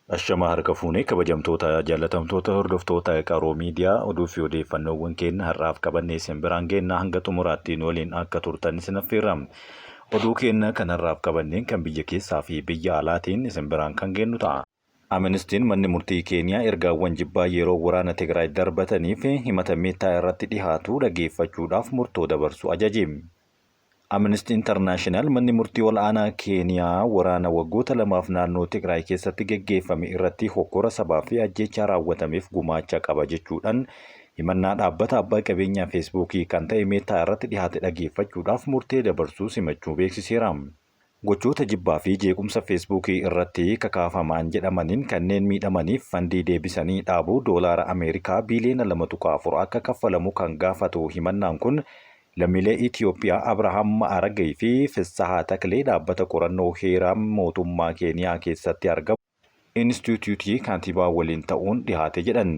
Ashamaa harka fuunee kabajamtoota jaallatamtoota hordoftoota Qaroo Miidiyaa, oduu fi odeeffannoowwan keenya har'aaf qabannee isin biraan geenna, hanga xumuraatti nu waliin akka turtan isin affeerra. Oduu keenya kan har'aaf qabanneen kan biyya keessaa fi biyya alaatiin isin biraan kan geennu ta'a. Aministiin manni murtii Keeniyaa ergaawwan jibbaa yeroo waraana Tigraay darbataniif himata Meettaa irratti dhihaatu dhageeffachuudhaaf murtoo dabarsu ajaje. Amnesty International manni murtii ol'aanaa Keeniyaa waraana waggoota lamaaf naannoo Tigraay keessatti geggeeffame irratti hokkora sabaa fi ajjeechaa raawwatameef gumaacha qaba jechuudhaan himannaa dhaabbata abbaa qabeenyaa Feesbuukii kan ta'e Meettaa irratti dhihaate dhageeffachuudhaaf murtee dabarsuu simachuu beeksiseera. Gochoota jibbaa fi jeequmsa Feesbuukii irratti kakaafamaan jedhamaniin kanneen miidhamaniif fandii deebisanii dhaabuu doolaara Ameerikaa biiliyoona 2.4 akka kaffalamu kan gaafatu himannaan kun, lammiilee Itiyoophiyaa Abrahaam Ma'aragay fi Fissahaa Taklee dhaabbata qorannoo heeraa mootummaa Keeniyaa keessatti argamu Inistiitiyuutii Kaantibaa waliin ta'uun dhihaate jedhan.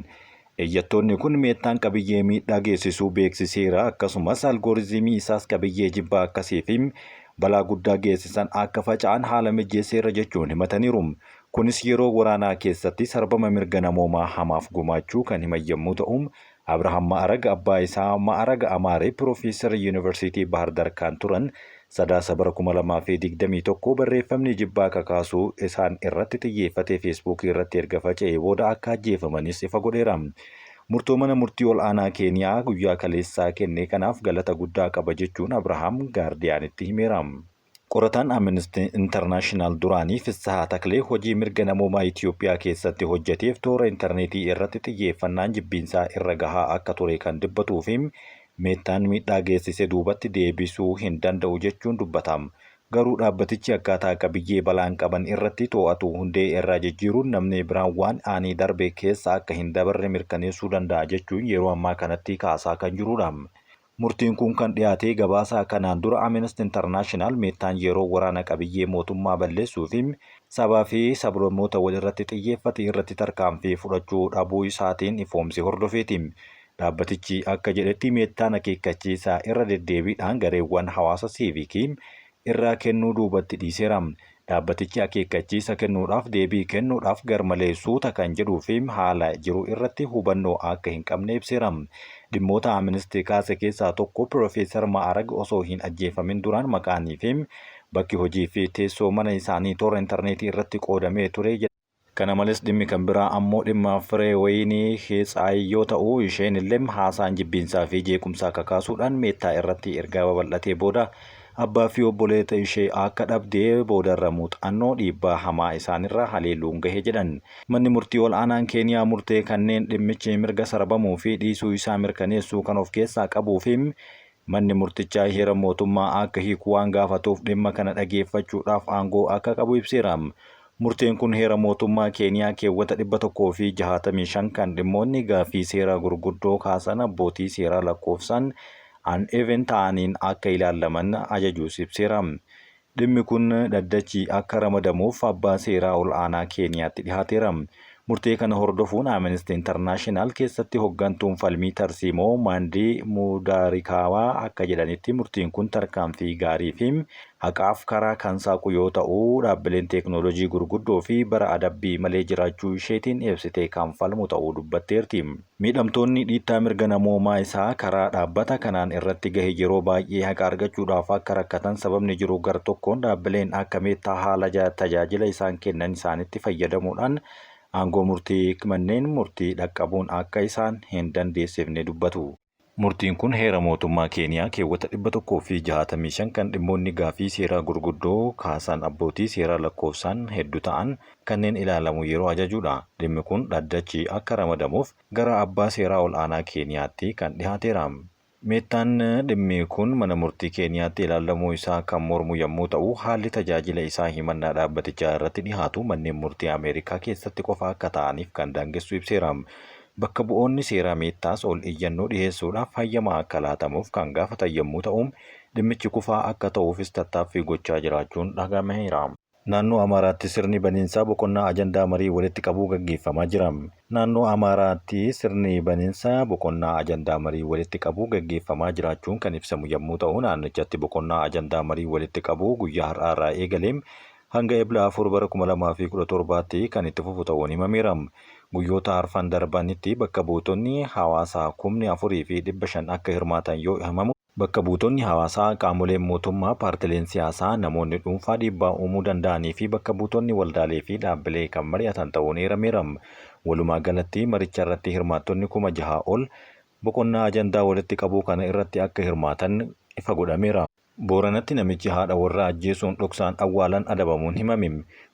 Iyyattoonni kun Meettaan qabiyyee miidhaa geessisuu beeksiseera, akkasumas algoorizimii isaas qabiyyee jibbaa akkasii fi balaa guddaa geessisan akka faca'an haala mijjeesseera jechuun himataniiru. Kunis yeroo waraanaa keessatti sarbama mirga namoomaa hamaaf gumaachuu kan himan yommuu ta'u, Abrahaam Ma'arag abbaa isaa Ma'arag Amaaree piroofeesara Yuunivarsiitii Baahar kan turan Sadaasa bara 2021 barreeffamni jibbaa kakaasuu isaan irratti xiyyeeffatee Feesbuukii irratti erga faca'ee booda akka ajjeefamanis ifa godheera. Murtoo mana murtii ol'aanaa Keeniyaa guyyaa kaleessaa kenne kanaaf galata guddaa qaba jechuun Abrahaam Gaardiyaanitti himeera. Qorataan Amnesty International duraanii Fissahaa Taklee hojii mirga namoomaa Itiyoophiyaa keessatti hojjeteef toora intarneetii irratti xiyyeeffannaan jibbiinsaa irra gahaa akka ture kan dubbatuu fi Meettaan miidhaa geessise duubatti deebisuu hin danda'u jechuun dubbata. Garuu dhaabbatichi akkaataa qabiyyee balaan qaban irratti to'atu hundee irraa jijjiiruun namni biraan waan aanii darbe keessa akka hin dabarre mirkaneessuu danda'a jechuun yeroo ammaa kanatti kaasaa kan jirudha. Murtiin kun kan dhiyaate gabaasa kanaan dura Amnesty International Meettaan yeroo waraana qabiyyee mootummaa balleessuu fi sabaa fi sablammoota walirratti xiyyeeffate irratti tarkaanfii fudhachuu dhabuu isaatiin ifoomse hordofeeti. Dhaabbatichi akka jedhetti Meettaan akeekkachiisa irra deddeebiidhaan gareewwan hawaasa siivikii irraa kennuu duubatti dhiiseera. Dhaabbatichi akeekkachiisa kennuudhaaf deebii kennuudhaaf garmalee suuta kan jedhuu fi haala jiru irratti hubannoo akka hin qabne ibseera. Dhimmoota Amnesty kaase keessaa tokko Piroofeesar Ma'arag osoo hin ajjeefamin duraan maqaanii fi bakki hojii fi teessoo mana isaanii toora intarneetii irratti qoodamee ture jedha. Kana malees dhimmi kan biraa ammoo dhimma Fireewayinii Hitsaay yoo ta'u, isheen illee haasaan jibbiinsaa fi jeequmsaa kakaasuudhaan Meettaa irratti ergaa babal'atee booda abbaa fi obboleeta ishee akka dhabdee boodarra muuxannoo dhiibbaa hamaa isaanirra haleeluun gahe jedhan. Manni murtii ol'aanaan Keeniyaa murtee kanneen dhimmichi mirga sarbamuu fi dhiisuu isaa mirkaneessuu kan of keessaa qabuu fi manni murtichaa heera mootummaa akka hiiku waan gaafatuuf dhimma kana dhageeffachuudhaaf aangoo akka qabu ibseera. Murteen kun heera mootummaa Keeniyaa keewwata 165 kan dhimmoonni gaaffii seeraa gurguddoo kaasan abbootii seeraa lakkoofsaan uneven ta'aniin akka ilaallaman ajajuus ibseera. Dhimmi kun dhaddachi akka ramadamuuf abbaa seeraa ol'aanaa Keeniyaatti dhihaateera. Murtee kana hordofuun Amnesty International keessatti hoggantuun falmii tarsiimoo Maandii Mudaarikaawaa akka jedhanitti, murtiin kun tarkaanfii gaarii fi haqaaf karaa kan saaqu yoo ta'u, dhaabbileen teeknooloojii gurguddoo fi bara adabbii malee jiraachuu isheetiin ibsitee kan falmu ta'uu dubbatteerti. Miidhamtoonni dhiittaa mirga namoomaa isaa karaa dhaabbata kanaan irratti gahe yeroo baay'ee haqa argachuudhaaf akka rakkatan sababni jiru gar tokkoon dhaabbileen akka Meettaa haala tajaajila isaan kennan isaanitti fayyadamuudhaan aangoo murtii manneen murtii dhaqqabuun akka isaan hin dandeessifne dubbatu. Murtiin kun heera mootummaa Keeniyaa keewwata 165 kan dhimmoonni gaaffii seeraa gurguddoo kaasan abbootii seeraa lakkoofsaan heddu ta'an kanneen ilaalamu yeroo ajajuudha. Dhimmi kun dhaddachi akka ramadamuuf gara abbaa seeraa ol'aanaa Keeniyaatti kan dhihaateera. Meettaan dhimmi kun mana murtii Keeniyaatti ilaallamuu isaa kan mormu yommuu ta'u, haalli tajaajila isaa himannaa dhaabbatichaa irratti dhihaatu manneen murtii Ameerikaa keessatti qofa akka ta'aniif kan daangessu ibseera. Bakka bu'oonni seeraa Meettaas ol iyyannoo dhiheessuudhaaf hayyama akka laatamuuf kan gaafatan yommuu ta'u, dhimmichi kufaa akka ta'uufis tattaaffii gochaa jiraachuun dhaga'ameera. Naannoo Amaaraatti sirni baniinsaa boqonnaa ajandaa marii walitti qabuu gaggeeffamaa jira. Naannoo Amaaraatti sirni baninsa boqonnaa ajandaa marii walitti qabuu gaggeeffamaa jiraachuun kan ibsamu yammuu ta'u, naannichatti boqonnaa ajandaa marii walitti qabuu guyyaa har'aarraa eegalee hanga Ebla 4 bara 2017tti kan itti fufu ta'uun himameera. Guyyoota arfan darbanitti bakka buutonni hawaasaa kumni 4 fi 500 akka hirmaatan yoo himamu, bakka buutonni hawaasaa, qaamoleen mootummaa, paartileen siyaasaa, namoonni dhuunfaa dhiibbaa uumuu danda'anii fi bakka buutonni waldaalee fi dhaabbilee kan mari'atan ta'uun eerameera. Walumaa galatti maricharratti hirmaattonni 6,000 ol boqonnaa ajandaa walitti qabuu kana irratti akka hirmaatan ifa godhameera. Booranatti namichi haadha warraa ajjeesuun dhoksaan awwaalan adabamuun himame.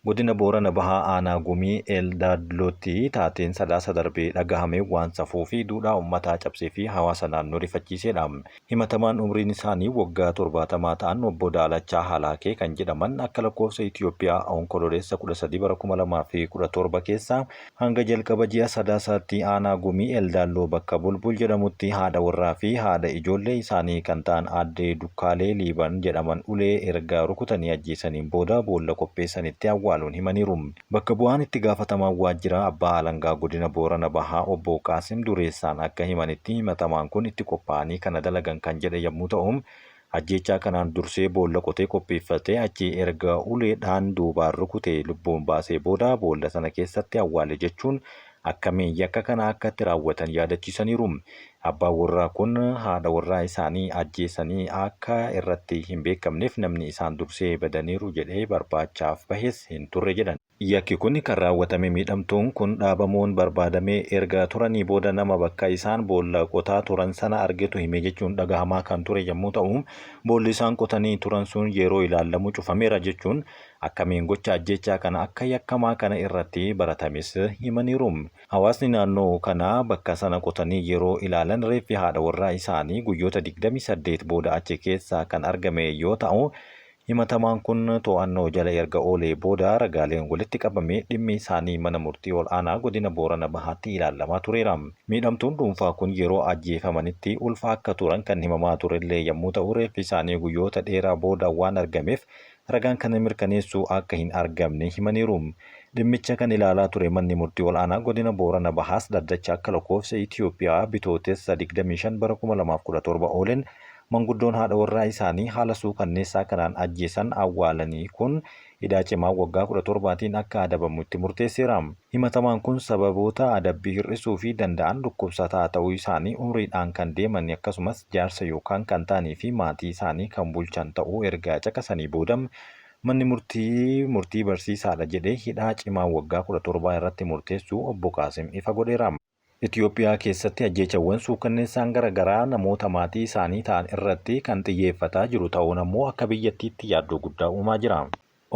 Godina Boorana Bahaa Aanaa Gumii Eeldaadlootti taateen Sadaasa darbe dhagahame waan safuu fi duudhaa ummataa cabsee fi hawaasa naannoo rifachiiseedha. Himatamaan umriin isaanii waggaa 70 ta'an Obbo Daalachaa Halaakee kan jedhaman akka lakkoofsa Itiyoophiyaa Onkololeessa 13 bara 2017 keessa Hanga jalqaba ji'a Sadaasaatti aanaa Gumii Eldaalloo bakka Bulbul jedhamutti haadha warraa fi haadha ijoollee isaanii kan ta'an aadde Dukkaalee Liiban jedhaman ulee erga rukutanii ajjeesaniin booda boolla qopheessanitti awwaaluun himaniiru. Bakka bu'aan itti gaafatamaan waajjira abbaa alangaa godina Boorana Bahaa obbo Qaasim Dureessaan akka himanitti himatamaan kun itti qophaa'anii kana dalagan kan jedhe yammuu ta'u, Ajjeechaa kanaan dursee boolla qotee qopheeffatee achii erga uleedhaan duubaan rukutee lubbuun baasee booda boolla sana keessatti awwaale jechuun akkamiin yakka kana akka itti raawwatan yaadachiisaniiru. Abbaan warraa kun haadha warraa isaanii ajjeesanii akka irratti hin beekamneef namni isaan dursee badaniiru jedhee barbaachaaf bahes hin turre jedhan. Yakki kun kan raawwatame miidhamtuun kun dhaabamuun barbaadamee erga turanii booda nama bakka isaan boolla qotaa turan sana argetu hime jechuun dhagahamaa kan ture yommuu ta'u, boolli isaan qotanii turan sun yeroo ilaallamu cufameera jechuun akkamiin gocha ajjeechaa kana akka yakkamaa kana irratti baratames himaniiru. Hawaasni naannoo kanaa bakka sana qotanii yeroo ilaalan reeffi haadha warraa isaanii guyyoota 28 booda achi keessaa kan argame yoo ta'u, Himatamaan kun to'annoo jala erga oolee booda ragaaleen walitti qabamee dhimmi isaanii mana murtii ol'aanaa godina Boorana Bahaatti ilaallamaa tureera. Miidhamtuun dhuunfaa kun yeroo ajjeefamanitti ulfa akka turan kan himamaa turellee yammuu ta'u reeffi isaanii guyyoota dheeraa booda waan argameef ragaan kana mirkaneessu akka hin argamne himaniiru. Dhimmicha kan ilaalaa ture manni murtii ol'aanaa godina Boorana Bahaas dhaddacha akka lakkoofsa Itiyoophiyaa Bitootessa 25 bara 2017 ooleen Manguddoon haadha warraa isaanii haala suukanneessaa kanaan ajjeesan awwaalanii kun hidhaa cimaa waggaa 17tiin akka adabamu itti murteesseera. Himatamaan kun sababoota adabbii hir'isuufii danda'an dhukkubsataa ta'uu isaanii, umriidhaan kan deeman akkasumas jaarsa yookaan kan ta'anii fi maatii isaanii kan bulchan ta'uu erga caqasanii booda manni murtii murtii barsiisaadha jedhee hidhaa cimaa waggaa 17 irratti murteessuu Obbo Qaasim ifa godheera. Itiyoophiyaa keessatti ajjeechawwan suukkanneessaan gara garaa namoota maatii isaanii ta'an irratti kan xiyyeeffataa jiru ta'uun ammoo akka biyyattiitti yaaddoo guddaa uumaa jira.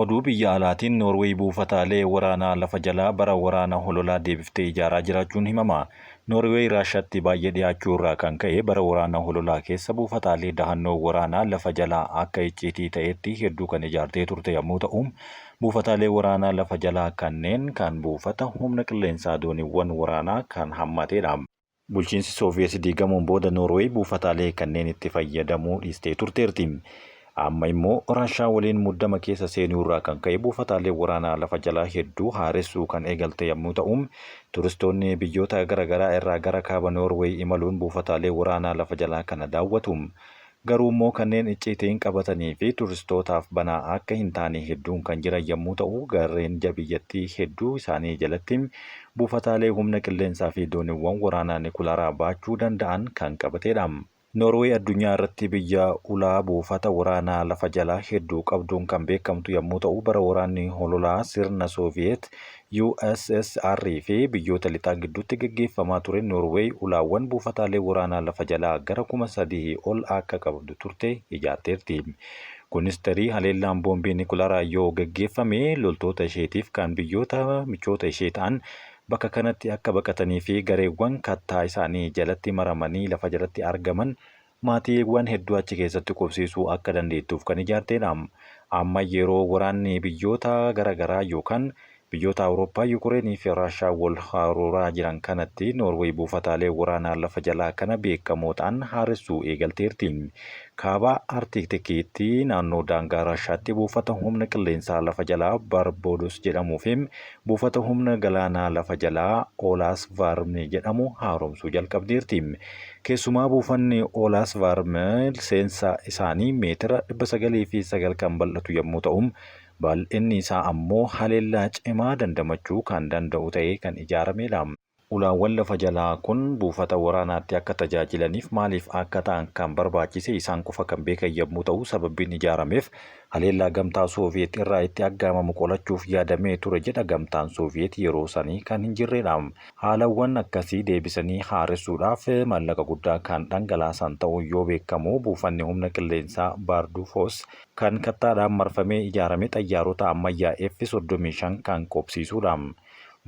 Oduu biyya alaatiin Noorweey buufataalee waraanaa lafa jalaa bara waraana hololaa deebiftee ijaaraa jiraachuun himama. Noorweey Raashaatti baay'ee dhiyaachuu irraa kan ka'e bara waraana hololaa keessa buufataalee dahannoo waraanaa lafa jalaa akka icciitii ta'etti hedduu kan ijaartee turte yammuu ta'u, Buufataalee waraanaa lafa jalaa kanneen kan buufata humna qilleensaa dooniiwwan waraanaa kan hammateedha. Bulchiinsi Sooviyeet diigamuun booda Noorweey buufataalee kanneenitti fayyadamuu dhiistee turteerti. Amma immoo Raashaa waliin muddama keessa seenuurraa kan ka'e buufataalee waraanaa lafa jalaa hedduu haaressuu kan eegalte yammuu ta'u, turistoonni biyyoota gara garaa irraa gara kaaba Noorweey imaluun buufataalee waraanaa lafa jalaa kana daawwatu. Garuummoo kanneen icciitiin qabatanii fi turistootaaf banaa akka hin taane hedduun kan jiran yammuu ta'u, gaarreen biyyattii hedduu isaanii jalatti buufataalee humna qilleensaa fi dooniwwan waraanaa nikularaa baachuu danda'an kan qabateedha. Noorweey addunyaa irratti biyya ulaa buufata waraanaa lafa jalaa hedduu qabduun kan beekamtu yammuu ta'u, bara waraanni hololaa sirna Sooviyeet USSR fi biyyoota lixaa gidduutti gaggeeffamaa tureen Noorweey ulaawwan buufataalee waraanaa lafa jalaa gara 3,000 ol akka qabdu turte ijaarteerti. Kunis tarii haleellaan boombii nikularaa yoo gaggeeffame loltoota isheetiif kan biyyoota michoota ishee ta'an bakka kanatti akka baqatanii fi gareewwan kattaa isaanii jalatti maramanii lafa jalatti argaman maatiiwwan hedduu achi keessatti qubsiisuu akka dandeettuuf kan ijaarteedha. Amma yeroo waraanni biyyoota gara garaa yookaan biyyoota Awurooppaa Yukureenii fi Raashaa wal haruuraa jiran kanatti Noorweey buufataalee waraanaa lafa jalaa kana beekamoo ta'an haaressuu eegalteerti. Kaaba Artiiktikiitti naannoo daangaa Raashaatti buufata humna qilleensaa lafa jalaa Barbodos jedhamuu fi buufata humna galaanaa lafa jalaa Olaasvaarm jedhamu haaromsuu jalqabdeerti. Keessumaa buufanni Olaasvaarm seensa isaanii meetira 909 kan bal'atu yommuu ta'u, Bal'inni isaa ammoo haleellaa cimaa dandamachuu kan danda'u ta'ee kan ijaaramedha. Ulaawwan lafa jalaa kun buufata waraanaatti akka tajaajilaniif maaliif akka ta'an kan barbaachise isaan qofa kan beekan yommuu ta'u, sababbiin ijaarameef haleellaa Gamtaa Sooviyeet irraa itti aggaamamu qolachuuf yaadamee ture jedha. Gamtaan Sooviyeet yeroo sanii kan hin jirredha. Haalawwan akkasii deebisanii haaressuudhaaf maallaqa guddaa kan dhangalaasan ta'uun yoo beekamu, buufanni humna qilleensaa Baardufoos kan kattaadhaan marfamee ijaarame xayyaarota ammayyaa F-35 kan qubsiisudha.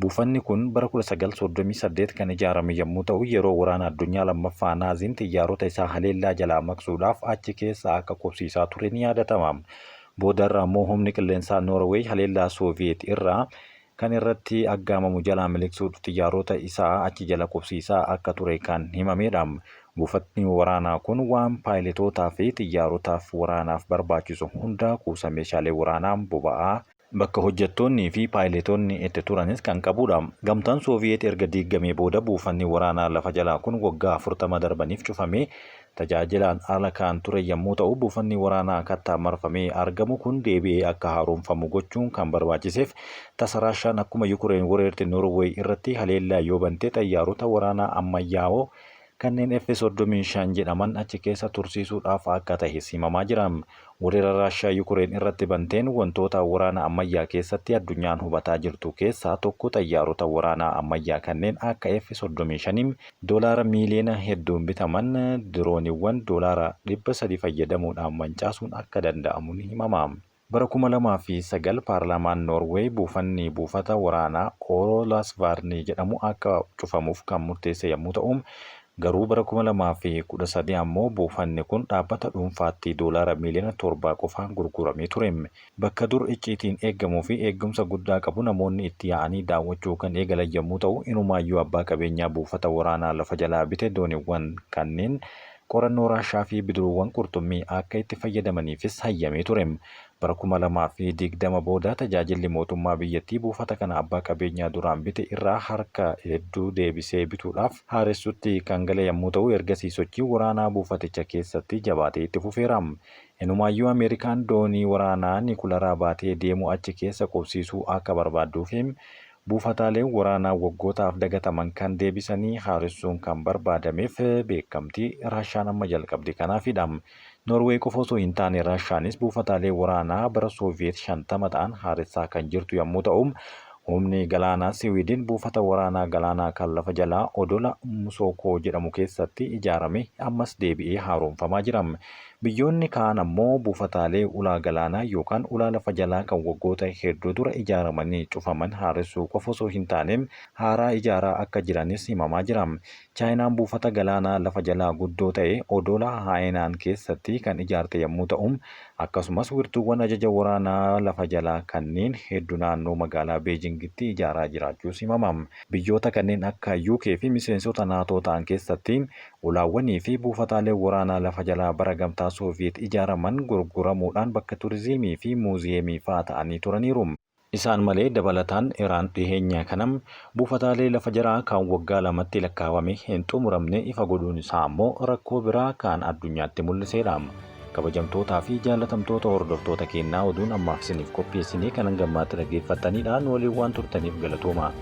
Buufanni kun bara 1938 kan ijaarame yommuu ta'u, yeroo Waraana Addunyaa Lammaffaa Naaziin xiyyaarota isaa haleellaa jalaa maqsuudhaaf achi keessa akka qubsiisaa ture ni yaadatama. Boodarra ammoo humni qilleensaa Noorweey haleellaa Sooviyeet irraa kan irratti aggaamamu jalaa miliqsuudhf xiyyaarota isaa achi jala qubsiisaa akka ture kan himameedha. Buufatni waraanaa kun waan paayiletootaa fi xiyyaarotaaf waraanaaf barbaachisu hunda, kuusa meeshaalee waraanaa, boba'aa, bakka hojjettoonni fi paayiletoonni itti turanis kan qabudha. Gamtaan Sooviyeet erga diiggamee booda buufanni waraanaa lafa jalaa kun waggaa 40 darbaniif cufamee tajaajilaan ala kan ture yommuu ta'u, buufanni waraanaa kattaan marfamee argamu kun deebi'ee akka haaromfamu gochuun kan barbaachiseef tasa Raashaan akkuma Yukureen wereerte Noorweey irratti haleellaa yoo bante xayyaarota waraanaa ammayyaa'oo kanneen F-35 jedhaman achi keessa tursiisuudhaaf akka tahes himamaa jira. Weerara Raashiyaa Yukureen irratti banteen wantoota waraana ammayyaa keessatti addunyaan hubataa jirtu keessaa tokko xayyaarota waraanaa ammayyaa kanneen akka F-35 doolaara miiliyoona hedduun bitaman dirooniiwwan doolaara 300 fayyadamuudhaan mancaasuun akka danda'amu ni himama. Bara 2009 paarlaamaan Noorweey buufanni buufata waraanaa Olasvaarni jedhamu akka cufamuuf kan murteesse yommuu ta'u, garuu bara 2013 ammoo buufanni kun dhaabbata dhuunfaatti doolaara miiliyoona 7 qofaan gurguramee ture. Bakka dur icciitiin eegamuu fi eegumsa guddaa qabu namoonni itti yaa'anii daawwachuu kan eegalan yommuu ta'u, inumaayyuu abbaa qabeenyaa buufata waraanaa lafa jalaa bite dooniiwwan kanneen qorannoo Raashaa fi bidiruuwwan qurxummii akka itti fayyadamaniifis hayyamee ture. Bara 2020 booda tajaajilli mootummaa biyyattii buufata kana abbaa qabeenyaa duraan bite irraa harka hedduu deebisee bituudhaaf haaressutti kan gale yommuu ta'u, ergasii sochiin waraanaa buufaticha keessatti jabaatee itti fufeera. Inumaayyuu Ameerikaan doonii waraanaa nikularaa baatee deemu achi keessa qubsiisuu akka barbaadduu fi buufataaleen waraanaa waggootaaf dagataman kan deebisanii haaressuun kan barbaadameef beekamtii Raashaan amma jalqabde kanaafidha. Noorweey qofa osoo hin taane Raashaanis buufataalee waraanaa bara Sooviyeet 50 ta'an haaressaa kan jirtu yommuu ta'u, humni galaanaa Siwiidin buufata waraanaa galaanaa kan lafa jalaa odola Musookoo jedhamu keessatti ijaarame ammas deebi'ee haaromfamaa jira. Biyyoonni kaan ammoo buufataalee ulaa galaanaa yookaan ulaa lafa jalaa kan waggoota hedduu dura ijaaramanii cufaman haaressuu qofa osoo hin taane haaraa ijaaraa akka jiranis himamaa jira. Chaayinaan buufata galaanaa lafa jalaa guddoo ta'e odola Haayinaan keessatti kan ijaarte yommuu ta'u, akkasumas wirtuuwwan ajaja waraanaa lafa jalaa kanneen heddu naannoo magaalaa Beejingitti ijaaraa jiraachuus himama. Biyyoota kanneen akka UK fi miseensota NATO ta'an keessatti Ulaawwanii fi buufataaleen waraanaa lafa jalaa bara Gamtaa Sooviyeet ijaaraman gurguramuudhaan bakka turiziimii fi muuziyeemii fa'aa ta'anii turaniiru. Isaan malee dabalataan Iraan dhiheenya kana buufataalee lafa jalaa kan waggaa lamatti lakkaawame hin xumuramne ifa godhuun isaa ammoo rakkoo biraa kan addunyaatti mul'iseedha. Kabajamtootaa fi jaalatamtoota hordoftoota keennaa, oduun ammaaf isiniif qopheessine kan hanga ammaatti dhaggeeffattanidha. Nu waliin waan turtaniif galatooma.